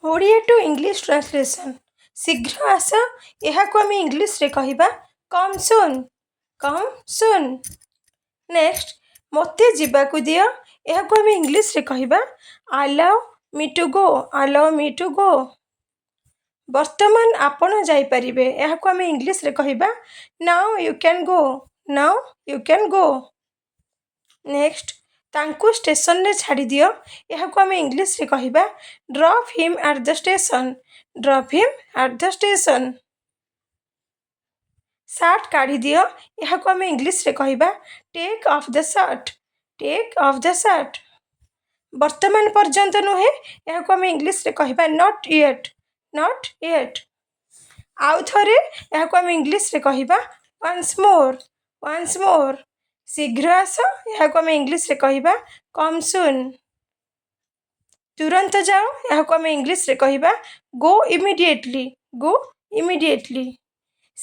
Odia to English translation. ଶୀଘ୍ର ଆସ, ଏହାକୁ ଆମେ ଇଂଲିଶରେ କହିବା "Come soon." Come soon. Next, ମୋତେ ଯିବାକୁ ଦିଅ, ଏହାକୁ ଆମେ ଇଂଲିଶରେ କହିବା "Allow me to go." Allow me to go. ବର୍ତ୍ତମାନ ଆପଣ ଯାଇପାରିବେ, ଏହାକୁ ଆମେ ଇଂଲିଶରେ କହିବା "Now you can go." Now you can go. Next, ତାଙ୍କୁ ଷ୍ଟେସନରେ ଛାଡ଼ିଦିଅ, ଏହାକୁ ଆମେ ଇଂଲିଶରେ କହିବା "Drop him at the station." Drop him at the station. Shirt କାଢ଼ିଦିଅ, ଏହାକୁ ଆମେ ଇଂଲିଶରେ କହିବା "Take off the shirt." Take off the shirt. ବର୍ତ୍ତମାନ ପର୍ଯ୍ୟନ୍ତ ନୁହେଁ, ଏହାକୁ ଆମେ ଇଂଲିଶରେ କହିବା "Not yet." Not yet. ଆଉ ଥରେ, ଏହାକୁ ଆମେ ଇଂଲିଶରେ କହିବା "Once more." Once more. ଶୀଘ୍ର ଆସ, ଏହାକୁ ଆମେ ଇଂଲିଶରେ କହିବା "Come soon." ତୁରନ୍ତ ଯାଅ, ଏହାକୁ ଆମେ ଇଂଲିଶରେ କହିବା "Go immediately." Go immediately.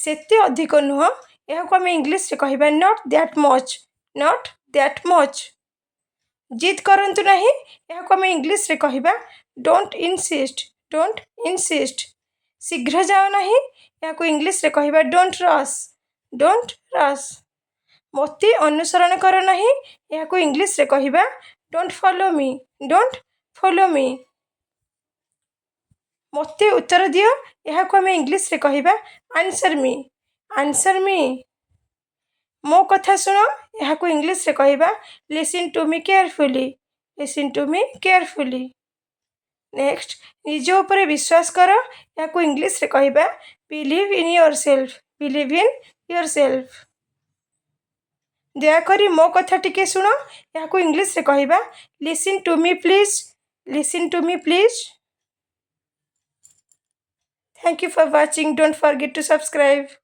ସେତେ ଅଧିକ ନୁହଁ, ଏହାକୁ ଆମେ ଇଂଲିଶରେ କହିବା "Not that much." Not that much. ଜିଦ୍ କରନ୍ତୁ ନାହିଁ, ଏହାକୁ ଆମେ ଇଂଲିଶରେ କହିବା "Don't insist." Don't insist. ଶୀଘ୍ର ଯାଅ ନାହିଁ, ଏହାକୁ ଇଂଲିଶରେ କହିବା "Don't rush." Don't rush. ମୋତେ ଅନୁସରଣ କର ନାହିଁ, ଏହାକୁ ଇଂଲିଶରେ କହିବା "Don't follow me." Don't follow me. ମୋତେ ଉତ୍ତର ଦିଅ, ଏହାକୁ ଆମେ ଇଂଲିଶରେ କହିବା "Answer me." Answer me. ମୋ କଥା ଶୁଣ, ଏହାକୁ ଇଂଲିଶରେ କହିବା "Listen to me carefully." Listen to me carefully. Next, ନିଜ ଉପରେ ବିଶ୍ୱାସ କର, ଏହାକୁ ଇଂଲିଶରେ କହିବା "Believe in yourself." Believe in yourself. ଦୟାକରି ମୋ କଥା ଟିକେ ଶୁଣ, ଏହାକୁ ଇଂଲିଶରେ କହିବା "Listen to me, please." Listen to me, please. Thank you for watching. Don't forget to subscribe.